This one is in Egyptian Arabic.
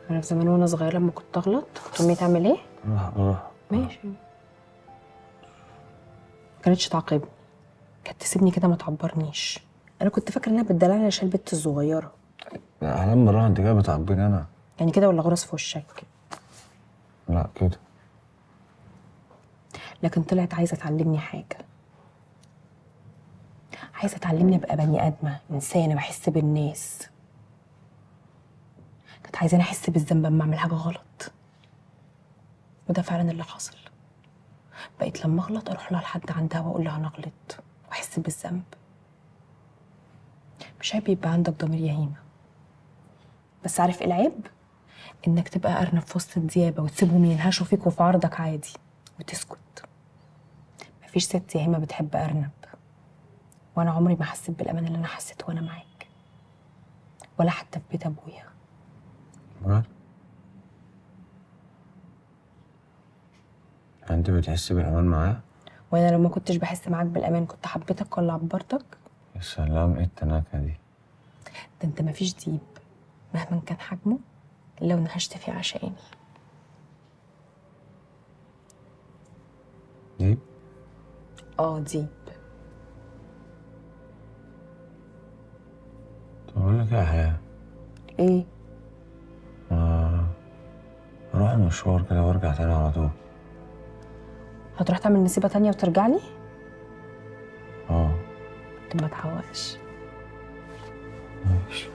انا في زمان وانا صغيرة لما كنت اغلط كنت امي تعمل ايه؟ بالراحة. ماشي. ما كانتش تعاقبني، كانت تسيبني كده ما تعبرنيش. انا كنت فاكره انها بتدلعني عشان البت الصغيرة. لا احلام بالراحة، انت كده بتعبيني انا. يعني كده ولا غرز في وشك؟ لا كده. لكن طلعت عايزه تعلمني حاجة، عايزه تعلمني ابقى بني ادمه، انسانه بحس بالناس. كانت عايزاني احس بالذنب اما اعمل حاجة غلط، وده فعلا اللي حصل. بقيت لما اغلط اروح لها لحد عندها واقول لها انا غلطت واحس بالذنب. مش عيب يبقى عندك ضمير يا هيمه، بس عارف ايه العيب؟ انك تبقى ارنب في وسط الديابه وتسيبهم ينهشوا فيك وفي عرضك عادي وتسكت. مفيش ست يا هيمه بتحب ارنب، وانا عمري ما حسيت بالامان اللي انا حسيته وانا معاك، ولا حتى في بيت ابويا. بجد؟ انت بتحسي بالامان معاه؟ وانا لو ما كنتش بحس معاك بالامان كنت حبيتك ولا عبرتك؟ يا سلام، ايه التناكه دي؟ ده انت مفيش ديب مهما كان حجمه لو نهشت فيه عشاني. ديب؟ اه ديب. طب اقول لك ايه يا حياة؟ ايه؟ اروح مشوار كده وارجع تاني على طول. هتروح تعمل نسيبة تانية وترجع لي؟ اه. طب ما تحوقش. ماشي.